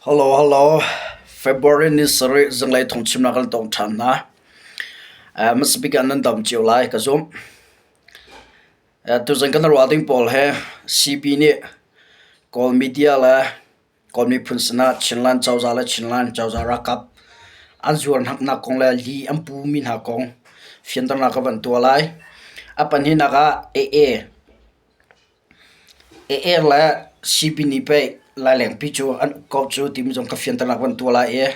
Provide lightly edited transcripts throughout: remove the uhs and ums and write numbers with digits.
Hello, hello. February ni sarih zinglei thawngchimnak kan tong ṭhan hna. Uh, hmasabik ah nan dam cio lai ka zumh. Uh, tuzan kan ruah ding pawl he CB nih Kawl media le Kawl miphun sinah Chinland cozah le Chinland cozah ralkap an zuar hnaknak kong le li an pumi hna kong fianternak ka van tuah lai. A pahnihnak ah AA AA le CB nih pei Lailengpi cu an uk ko cu timi zong ka fianternak van tuah lai i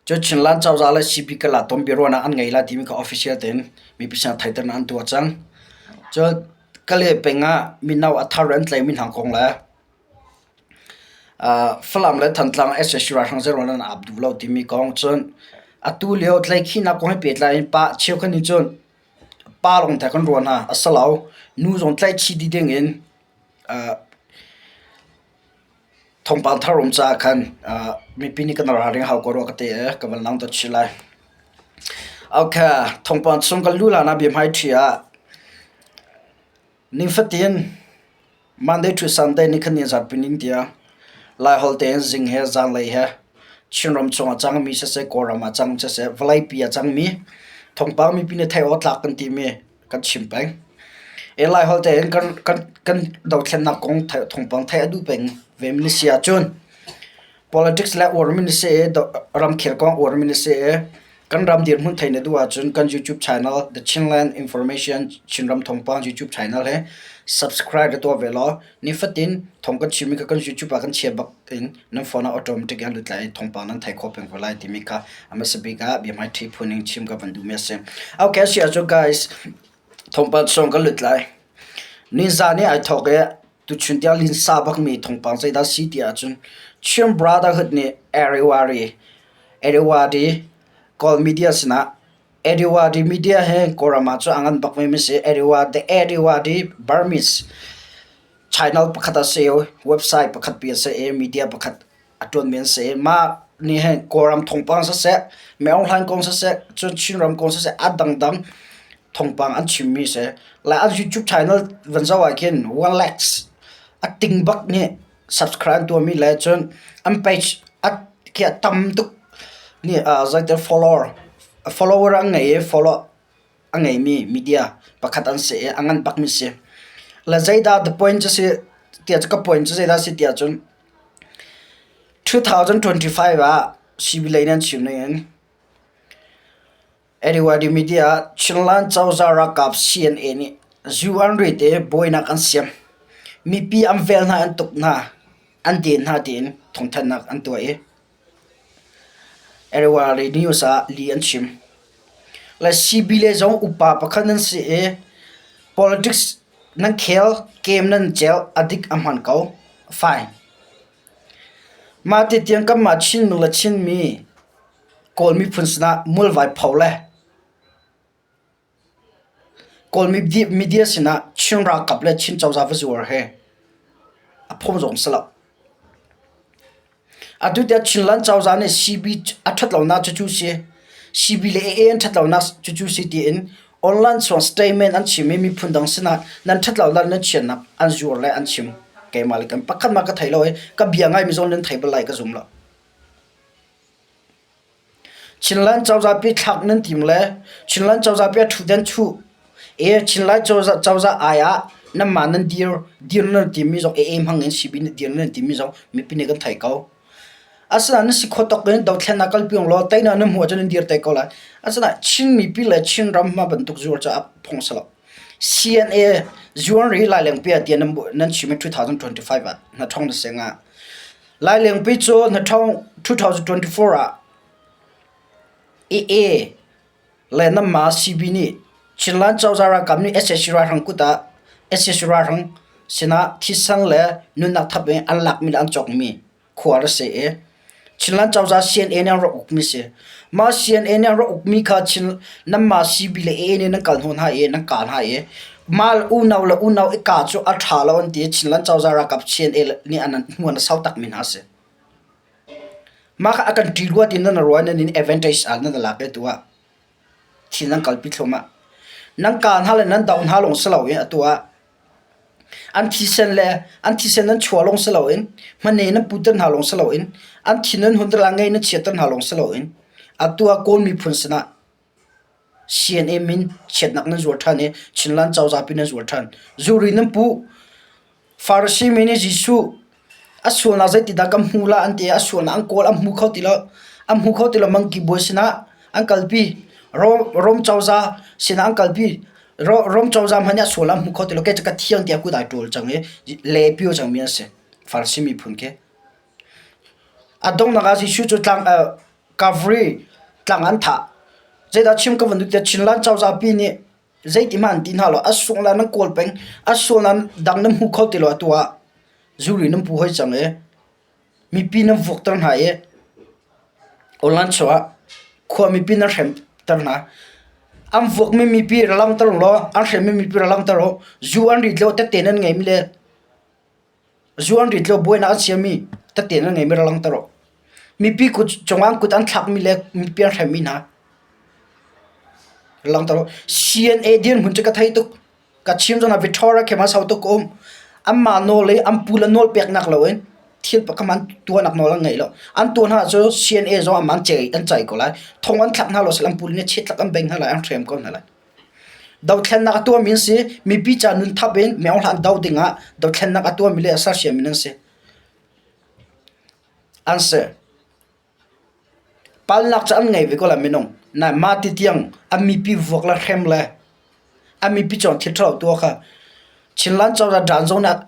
cu Chinland cozah le CB kal ah tonbiaruahnak an ngei lai timi kha official tein mipi sinah theihternak an tuah cang. Cun Kale peng ah mino a thar an tlaihmi hna kong le Falam le Thantlang sac ralhrang zeiruang dah nan ap duh lo timi kong cun atu lio tlaihkhihnak kong he pehtlai in pa cheukhat nih cun pa lawng te kan ruah hna a si lo. Nu zong tlaihchih dih ding in thawngpang thar um caah khan mipi nih kan ralring hau ko rua ka ti i ka van langhter chih lai. Okay, thawngpang chung kan luh hlan ah biahmaiṭhi ah nifatin Monday to Sunday nikhat ni zarhpi ning tiang Laiholh tein zing he zanlei he Chinram chung a cangmi siseh, Kawlram ah cang siseh, vawleipi a cangmi thawngpang mipi nih theih awk tlak kan timi kan chim peng. E Laiholh tein kan kan kan dothlennak kong thawngpang theih a duh peng ve mi na si ahcun politics le uarmi na si i ramkhel kong uarmi na si i Kan ram dirhmun theih na duh ahcun kan YouTube channel The Chinland Information Chinram Thawngpang YouTube channel he subscribe na tuah ve law nifatin thawng kan chimmi kha kan YouTube ah kan chia bak in nan phone ah automatic in lut lai i thawngpang nan thei khawh peng ko lai timi kha a hmasa bik ah biahmaiṭhi phun in chim ka van duhmi a si. Okay, si ahcun guys thawngpang chung kan lut lai. Nizan i ai thawk i tuchun tiang linsa bakmi thawngpang zeidah si ti ahcun Chin Brotherhood nih Ariwari Irrawaddy Kawl media sinah Irrawaddy media hi Kawlram ah cun a ngan bakmi a si. The Irrawaddy Burmese channel pakhat a si i website pakhat pi a si i media pakhat a ṭuanmi an si. Mah nih hin Kawlram thawngpang siseh, Maung Hlaing kong siseh, cun Chinram kong siseh a dangdang thawngpang an chimmi a si. Lai an YouTube channel van zoh ah khin one lakhs a ting bak nih subscribe an tuahmi le cun an page a khi a tam tuk nih zeitin follower follower an ngei i follow a ngeimi media pakhat an si i a ngan bakmi si. Le zeidah the point cu si tiah ka point cu zeidah si tiah cun 2025 ah CB lei nih an chim ning in Anyway, media Chinland cozah ralkap CNA nih zu an rit i buainak an siam. Mipi an vel hna an tuk hna, an den hna tiin thawngthanhnak an tuah i Anyway, news ah li an chim. Le CB le zong upa pakhat nan si i politics nan khel, game nan cel, a dik a hman ko. Fine. Mah ti tiang kanmah Chinnu le Chinmi Kawl miphun sinah mualvai pho le Kawl media sinah Chin ralkap le Chin cozah va zuar hi a phung zong si lo. Atu tiah Chinland cozah nih CB a ṭhat lonak cucu si, CB le AA an ṭhat lonak cucu si tiin online chung statement an chim i miphun dang sinah nan ṭhat lonak nan chiatnak an zuar le an chim. Keimah le kan pakhat mah ka thei lo i ka bia ngaimi zong nan thei bal lai ka zum lo. Chinland cozahpi thlak nan tim le Chinland cozahpi a ṭhutdan chuh i Chinland cozah ai ah nanmah nan dir dir nan timi zong AA hmang in CB nih dir nan timi zong mipi nih kan theih ko. Asinain nan si khawh tawk in dothlennak kalpi ung law teinak nan hmuh ahcun nan dir te ko lai. Asinain Chin mipi le Chin ram hma bantuk zuar cu a phung si lo. CNA zuan ri Lailengpi ah tiah nan chim i 2025 ah hna ṭhong na sing ah Lailengpi cu na ṭhawng 2024 ah AA le nanmah CB nih Chinland cozah ralkap nih sac ralhrang kut ah sac ralhrang sinah thisen le nunnak thap in an lakmi le an cawkmi khua a si i Chinland cozah CNA nih an rak ukmi si. Mah CNA nih an rak ukmi kha Chin nanmah CB le AA nih nan kal hnawh hna i nan kah hna i mah unau le unau i kah cu a ṭha lo an ti i Chinland cozah ralkap CNA nih an hnu an sau takmi hna a si. Mah kha a kan ṭih rua ti nan ruah nan in advantage ah nan lak i tu ah thil nan kalpi thluahmah. Nan kah hna le nan doh hna lawng si loin atu ah. An thisen le an thisen nan chuah lawng si loin hmane nan putter hna lawng si loin an thin nan hunter la ngei nan chiatter hna lawng si loin atu ah Kawl miphun sinah CNA min chiatnak nan zuar ṭhan i Chinland cozah pi nan zuar ṭhan. Zuri nan puh. Farasi mi nih Jesuh a sualnak zeitindah kan hmu la an ti i a sualnak an kawl an hmu kho ti lo. An hmu kho ti lo mangki bawi sinah an kalpi. Rom cozah sinah an kalpi. Rom cozah hmanh nih a sual an hmu kho ti lo. Kei cu ka thiang tiah kut ai ṭawl cang i le pio cangmi an si. Farasi miphun khi. A donghnak ah Jesuh cu tlang Calvary tlang an thah. Zeidah chim ka van duh tiah Chinland cozah pi nih zeiti hmanh an ti hna lo. A sual nan kawl peng. A sual nan dang nan hmu kho ti lo atu ah zuri nan pu hoi cang i mipi nan vuakter hna i online chuah khua mipi nan hremter hna. An vuakmi mipi ra langhter law an hremmi mipi ra langhter u. Zu an rit lio tette nan ngeimi le Zu an rit lo buainak an siami tete nan ngeimi rak langhter u. Mipi kut cungah an kut an thlakmi le mipi an hremmi hna rak langhter u. CNA dirhmun cu ka thei tuk. Ka chim zong ah Victoria khem ah sau tuk ka um. Anmah nawl i an pu le nawl peknak loin thil pakhat an tuahnak nawl an ngei lo. An tuah hna cu CNA zong anmah an cei an cei ko lai. Thong an thlak hna lo sal an pu le nih chiatlak an beng hna lai an hrem ko hna lai. Dothlennak a tuahmi an si. Mipi ca nun thap in Myo Hlan do dingah dothlennak a tuahmi le a sersiammi an si. An si. Palnak cu an ngei ve ko lai minung. Nain mah ti tiang an mipi vuak le hrem le an mipi cungah thil ṭhalo tuah kha Chinland cozah dan zong nih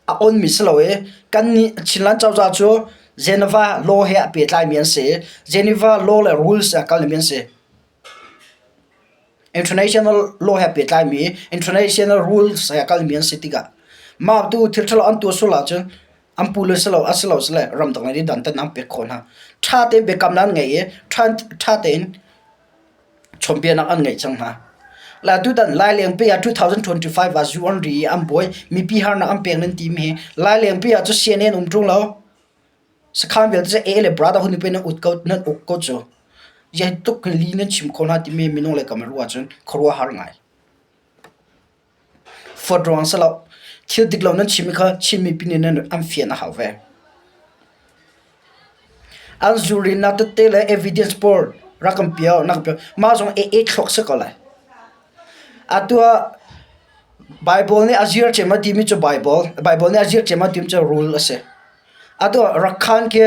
a onmi si lo i kannih Chinland cozah cu Geneva law he a pehtlaimi an si i Geneva law le rules a kalmi an si. International law he pehtlaimi international rules he a kalmi an si tikah mah tu thil ṭhalo an tuah sual ahcun an pu le si lo a si lo sile ramdang lei nih dantatnak an pek khawh hna. Ṭha tein biakamnak an ngei i ṭha tein chawnhbiaknak an ngeih cang hna. Le tutan Lailengpi ah 2025 ah zu an ri i an buai mipi harnak an pek nan timi hi Lailengpi ah cu CNN um ṭung lo. Sakhan vialte cu A le brother hun pe nan ut ko nan uk ko cu. Zei tuk li nan chim kho hna timi minung le kam ruah cun khuaruahhar ngai. Fawt ruang si lo. Thil dik lo nan chim kha Chin mipi nih nan an fian a hau ve. An zurinak tete le evidence pawl rak kan piao nak piao. Mah zong AA thluak si ko lai. Atu ah Bible nih a zir cem a timi cu Bible, Bible nih a zir cem a timi cu rule a si. Atu ah Rakhan khi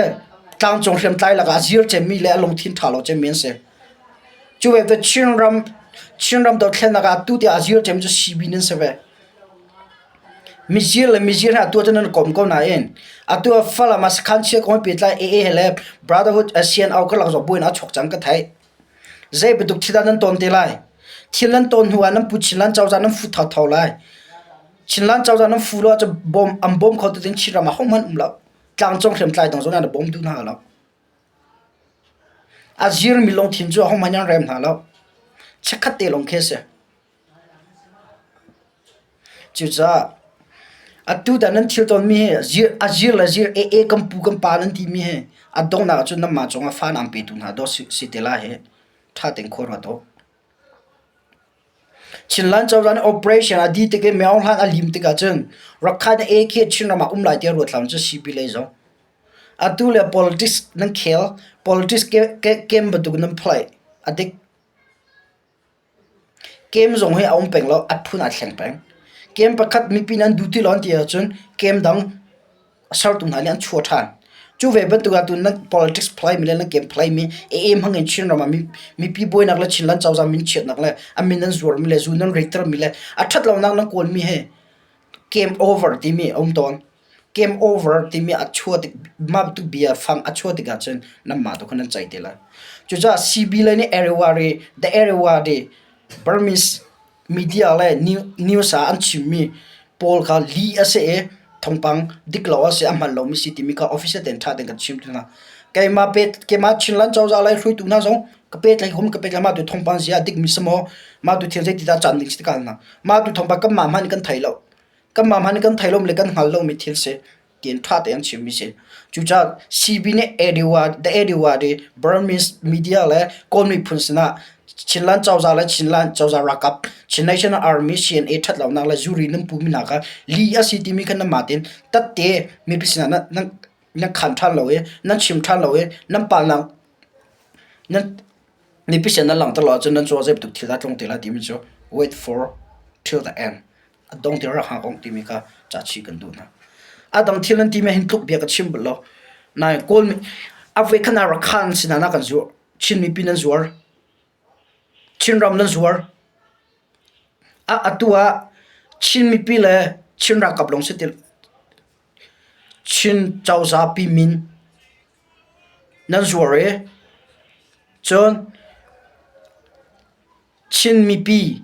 tlangcung hriamtlai lakah a zir cemmi le a lungthin ṭha lo cemmi an si. Cu ve cu Chinram Chinram dothlennak ah atu tiang a zir cem cu CB nan si ve. Mizir le mizir he atu ahcun nan kom ko nain atu ah Falam ah sakhan chia kong he pehtlai AA he le Brotherhood CNO karlak zong buainak a chuak cang ka theih. Zei bantuk thil dah nan tawn te lai? Thil nan tawn hnu ah nan pu Chinland cozah nan fu thotho lai. Chinland cozah nan fu lo ahcun bawm an bawm kho tu ding Chinram ah hohmanh um lo. Tlangcung hriamtlai dang zong nih an bawm duh hna lo. A zirmi lungthin cu ahohmanh an rem hna lo. Chikkhat te lawng khi a si. Cucaah atu dah nan thil tawnmi hi a zir le zir e kan pu kan pa nan timi hi a donghnak ahcun nanmah cungah fa an petu hna dawh si te lai hi ṭha tein khua ruat u. Chinland cozah nih operation a dih tik i Myo Hlan a lim tik ahcun Rakhine A khi Chinram ah um lai tiah ruat hlah cu CB lei zong. Atu le politics nan khel, politics game bantuk nan play a dik. Game zong hi a um peng lo, a phun aa thleng peng. Game pakhat mipi nih an duh ti lo an ti ahcun game dang a sertu hna nih an chuah ṭhan. Cu ve bantuk ah tun nan politics play mi le nan game play mi AA hmang in Chinram ah mipi buainak le Chinland cozah min chiatnak le a min an zuar mi le zu nan reiter mi le a ṭhat lonak nan kawl mi hi game over timi a um tawn. Game over timi a chuah tik mah bantuk bia fang a chuah tikah cun nanmah tu kha nan ceih te lai. Cucaah CB lei nih Erewari, the Erewari Burmese media le news ah an chimmi pawl kha lih a si i thawngpang dik lo a si a hman lomi si timi kha official tein ṭha tein kan chim hna. Keimah pet keimah Chinland cozah lei hruaitu hna zong ka pehtlaih hum ka pehtlaih mah tu thawngpang zia a dikmi si maw mah tu thil zeiti dah caan ding si ti ka hal hna. Mah tu thawngpang kanmah hmanh nih kan thei lo. Kanmah hmanh nih kan thei lomi le kan hngal lomi thil si tiin ṭha tein an chimmi si. Cucaah CB nih ADY, the ADY Burmese media le Kawl miphun sinah. Chinland cozah le Chinland cozah ralkap Chin National Army CNA ṭhat lonak le zuri nan pumi hna kha li a si timi kha nanmah tein tatte mipi sinah nan nan khan ṭhan lo i nan chim ṭhan lo i nan palnak nan mipi sin nan langhter lo ahcun nan caw zei bantuk thil dah tlung te lai timi cu wait for till the end a dong ti rak hngak ong timi kha ca chih kan duh hna. A dang thil nan timi hin tluk bia ka chim bal lo. Nain Kawl a voi khan ah Rakhan sinah na kan zuar Chin mipi nan zuar Chinram nan zuar. A atu ah Chin mipi le Chin ralkap lawng si ti Chin cozah pi min nan zuar i cun Chin mipi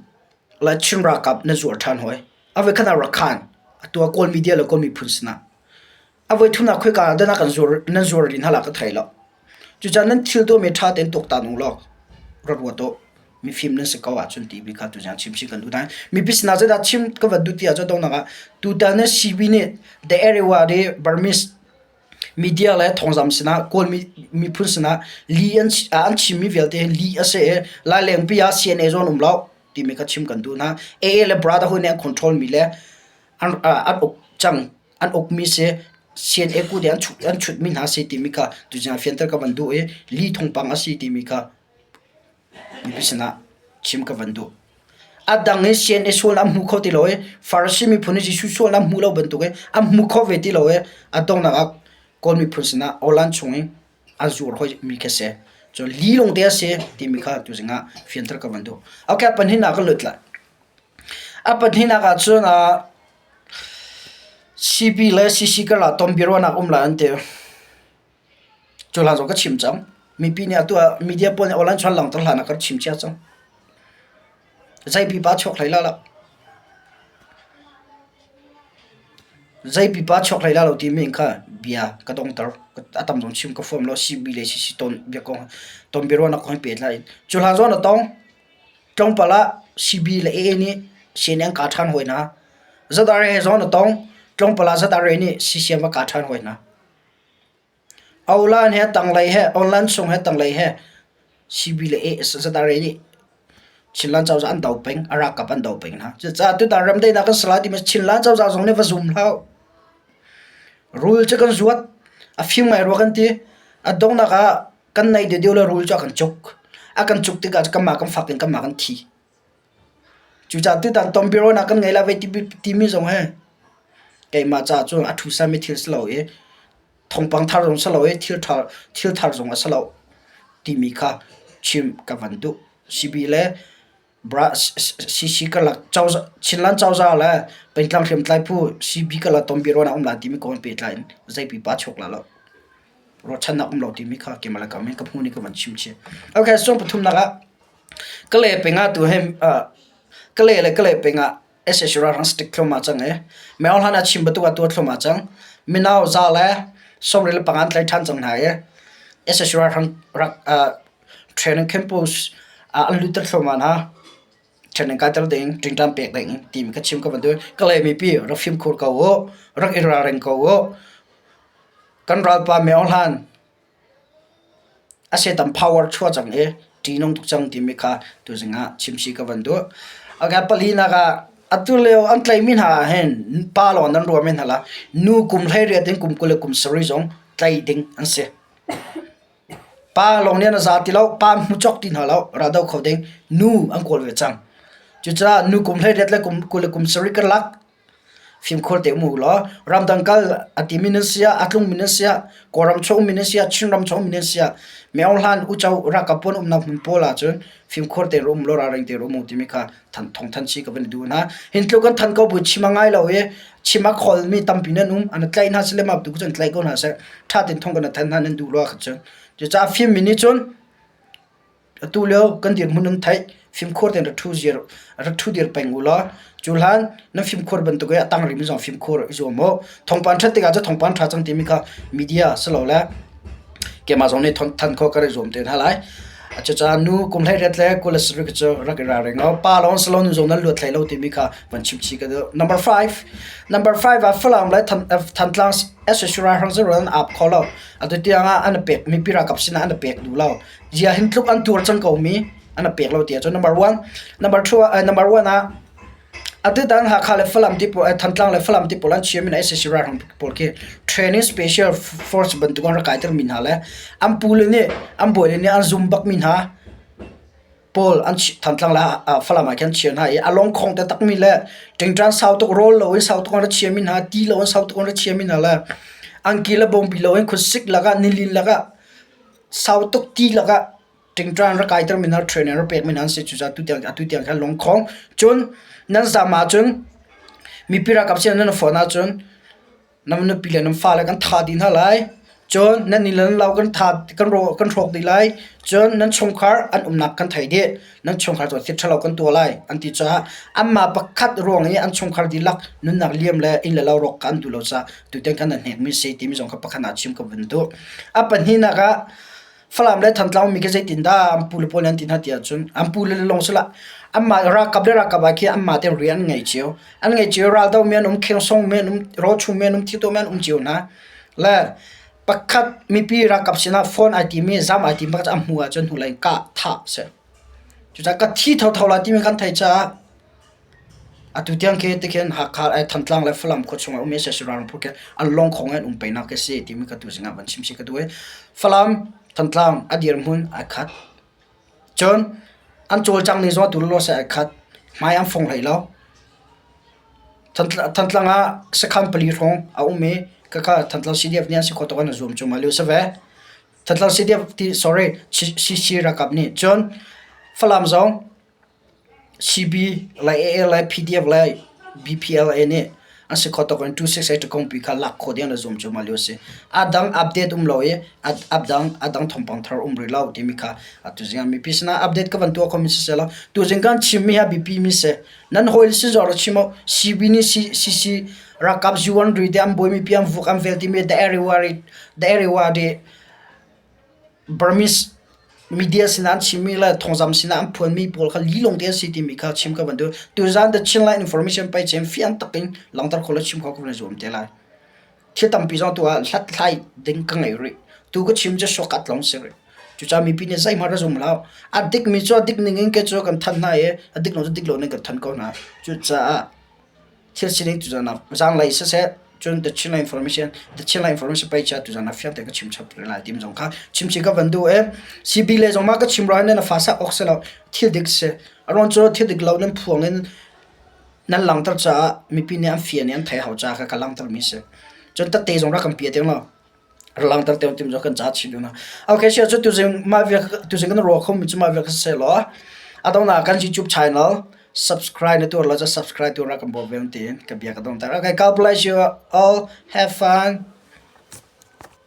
le Chin ralkap nan zuar ṭhan hawi. A voikhat ah Rakhan atu ah Kawl media le Kawl miphun sinah a voithumnak khoika ah dah kan zuar nan zuar rih hna la ka thei lo. Cucaah nan thil tuahmi ṭha tein tuaktan u law ra ruat u. Mifim nan si ko ahcun ti bik kha tuzaan chim chih kan duh nain mipi sinah zeidah chim ka van duh ti ahcun donghnak ah tutan ni CB nih The Area nih Burmese media le thawngzam sinah Kawl miphun sinah li an an chimmi vialte hi li a si i Lailengpi ah CNA zawn um lo timi kha chim kan duh hna. AA le Brotherhood nih an control mi le an an uk cang an ukmi si CNA kut i an chut an chutmi hna si timi kha tuzing ah fianter ka van duh i li thawngpang a si timi kha mipi sinah chim ka van duh. A dang in CNA sual an hmu kho ti lo i Farasi miphun i Jesuh sual an hmu lo bantuk i an hmu kho ve ti lo i a donghnak ah Kawl miphun sinah Aw-lan chung i an zuar hoi mi khi si. Cun li lawng te a si timi kha tuzing ah fianter ka van duh. Okay, pahnihnak kan lut lai. A pahnihnak ah cun CB le CC karlak ton biaruahnak um lai an ti. Cu hlan zong ka chim cang. Mipi nih atu ah media pawl nih online chuan langhter hlan ah ka rak chim cia cang. Zei pipa chuak hlei la lo. Zei pipa chuak hlei la lo timi in kha bia ka dongter. A tam zong chim ka fuam lo. CB le CC ton bia kong ton biaruahnak kong he pehtlai in. Cu hlan zong na tong. Tlawmpal ah CB le AA nih CNN an kah ṭhan hawi hna. ZRA he zong na tong. Tlawmpal ah ZRA nih CCM a kah ṭhan hawi hna. Online he tanglei he online chung he tanglei he CB le AA ZRA nih Chinland cozah an do peng, a ralkap an do peng hna. Cucaah tutan ramdaihnak kan ser lai timi Chinland cozah zong nih va zum hlah u. Rul cu kan zuat, a fim ngai rua kan ti. A donghnak ah kan naih deuhdeuh le rul cu a kan cuk. A kan cuk tikah kanmah kan fak in kanmah kan thi. Cucaah tutan Tom Biron ah kan ngei lai vei timi zong hi keimah caah cun a ṭhusami thil si lo i thawngpang thar zong si lo i thil ṭha thil thar zong a si lo timi kha chim ka van duh. CB le CC karlak Chinland cozah le pengtlang hriamtlai phu CB karlak Tom Biron ah um lai timi kong pehtlai in zei pipa chuak la lo. Ruahchannak um lo timi kha keimah le kam in ka hmuh ning ka van chim chih. Okay, song pathumnak ah Kale peng ah tu hi Kale le Kale peng ah SH ralhrang stick thluahmah cang i Meo hlan ah chim bantuk ah tuah thluahmah cang. Mino za le 25 an tlai ṭhan cang hna i SH ralhrang rak training campus ah an lutter thluahmah hna. Training kaiter ding, ṭingṭan pek ding timi ka chim ka van duh. Kale mipi rak fimkhur ko u, rak i ralring ko u. Kan ralpa Meo hlan A setan power chuah cang i ṭihnung tuk cang timi kha tuzing ah chimchih ka van duh. Okay, palinak ah atu lio an tlaihmi hna ah hin pa lawng nan ruah men hna la. Nu kum 18 in kum 27 zong tlaih ding an si. Pa lawng nih an za ti lo, pa an hmu cawk ti hna lo, rado kho ding nu an kawl ve cang. Cucaah nu kum 18 le kum 27 karlak Fimkhur te um u law ramdang kal a timi nan si ah, a tlungmi nan si ah, Kawlram chung ummi nan si ah, Chinram chung ummi nan si ah, Myo hlan uco ralkap pawl umnak hmun pawl ahcun fimkhur tein um law ralring tein um u timi kha thawng thanh chih ka van duh hna. Hin tluk kan than ko bu chim a ngai lo i chim a kholmi tampi nan um. An tlaih hna sile mah tu cun tlaih ko hna seh. Ṭha tein thong kan thanh hna nan duh lo ahcun cun. Cucaah fimmi nih cun Atu lio kan dirhmun an theih. Fimkhur tein rak ṭhu dir peng u law cu hlan nan fimkhur bantuk i a tang rihmi zong fimkhur i zuam u. Thawngpang ṭhat tikah cu thawngpang ṭha cang timi kha media silole keimah zong nih than khawh ka rak i zuam te hna lai. Cucaah nu kum 18 le 27 cu rak i ralring u. Pa lawng si lo nu zong nan luat hlei lo timi kha van chim chih ka duh. Number five. Number five ah Falam le Thantlang SSU ralhrang cu an ap kho lo. Atu tiang ah an pek mipi ralkap sinah an pek duh lo. Zia hin tluk an tuar cang ko mi. An pek lo ti ahcun number one. Number two ah number one ah atutan Hakha le Falam ti pawl Thantlang le Falam ti pawl an chiami hna sac ralhrang pawl khi training special force bantuk an rak kaiter mi hna le an pu le nih an bawi le nih an zum bak mi hna pawl an Thantlang le Falam ah khin an chia hna i a lawngkhawng taktak mi le ṭingṭan sau tuk rawl lo in sau tuk an ra chia mi hna ti lo in sau tuk an ra chia mi hna le angki le bawngbi lo in khuasik lakah nilin lakah sau tuk ti lakah ṭingṭan rak kaiter mi hna trainer rak pek mi hna an si. Cucaah tutiang atu tiang khan lungkhong. Cun nan zam ahcun mipi ralkap sin nan phone ahcun nan nupi le nan fale kan thah dih hna lai. Cun nan inn le nan lo kan tha kan rawh kan hrawk dih lai. Cun nan chungkhar an umnak kan thei dih. Nan chungkhar cu thil ṭhalo kan tuah lai an ti caah anmah pakhat ruang i an chungkhar dihlak nunnak liam le inn le lo rawk kha an duh lo caah tutiang khan nan hnekmi si timi zong kha pakhat ah chim ka vun duh. A pahnihnak ah Falam le Thantlang mi khi zeitindah an pu le pawl nih an ti hna ti ahcun an pu le lawng si hlah anmah ralkap le ralkap ah khin anmah tein rian an ngei cio. An ngei cio raldo mi an um, khengsong mi an um, rawchung mi an um, thiltuah mi an um cio hna. Le pakhat mipi ralkap sinah phone ai timi zam ai timi pakhat an hmuh ahcun hnulei in kah thah a si. Cucaah ka thi thotho lai timi kan theih caah Atu tiang khi tikhin Hakha Thantlang le Falam khua chungah um i sac ralhrang khi an lawngkhawng in an um pengnak khi si timi ka tuzing ah van chim si ka duh i Falam Thantlang a dirhmun ai khat. Cun an cawlcang ni zong atu lawlaw seh ai khat. Hmai an fong hlei lo. Thantlang ah sakhan pali hrawng a um i khakha Thantlang CDF nih an si khawh tawk in an zuam cuahmah lio si ve. Thantlang CDF ti sorry CC ralkap nih cun Falam zong CB le AA le PDF le BPLA nih an si kho tuk in 268 kongpi kha lak khawh ding an i zuam cuahmah lio a si. A dang update um lo i a dang a dang thawngpang thar um rih lo timi kha tuzing ah mipi sinah update ka van tuah khomi siseh law tuzing kan chimmi hi a biapi mi si. Nan hawi le si zong rak chim u. CB nih CC ralkap U1 ri te an buai mipi an vuk an vel timi the area the area di Burmese media sinah an chimmi le thawngzam sinah an phuanmi pawl kha lilawng te an si timi kha chim ka van duh. Tuzaan The Chinland Information pei cem fiang takin langhter khawh le chim khawh ka van i zuam te lai. Thil tampi zong tu ah hlathlai ding ka ngei rih. Tu ka chim cu shortcut lawng si rih. Cucaah mipi nih zeihmanh ra zum hlah. A dikmi cu a dik ning in ke cu kan thanh hna i a dik lo cu dik lo ning kan thanh ko hna. Cucaah Thil sining tuzan ah zaanglei siseh cun the Chinland information the Chinland information page ah tuzan ah fiang tein ka chim chap rih lai timi zong kha chimchih ka van duh i CB le zong mah ka chim ruangah nan fa sak awk si lo thil dik si. A ruang cu thil dik lo nan phuang in nan langhter caah mipi nih an fian i an theih hau caah kha ka langhter mi si. Cun tette zong rak kan pia tiang lo. Langter te tim zo kan ca chin na. Okay, sia cu tuzing mah vial tuzing kan ruah khom mi cu mah vial ka se law. Adong na kan YouTube channel subscribe na tur la cha subscribe tur ra kan bo vel tin ka bia ka dong tar. Okay, God bless you all. Have fun.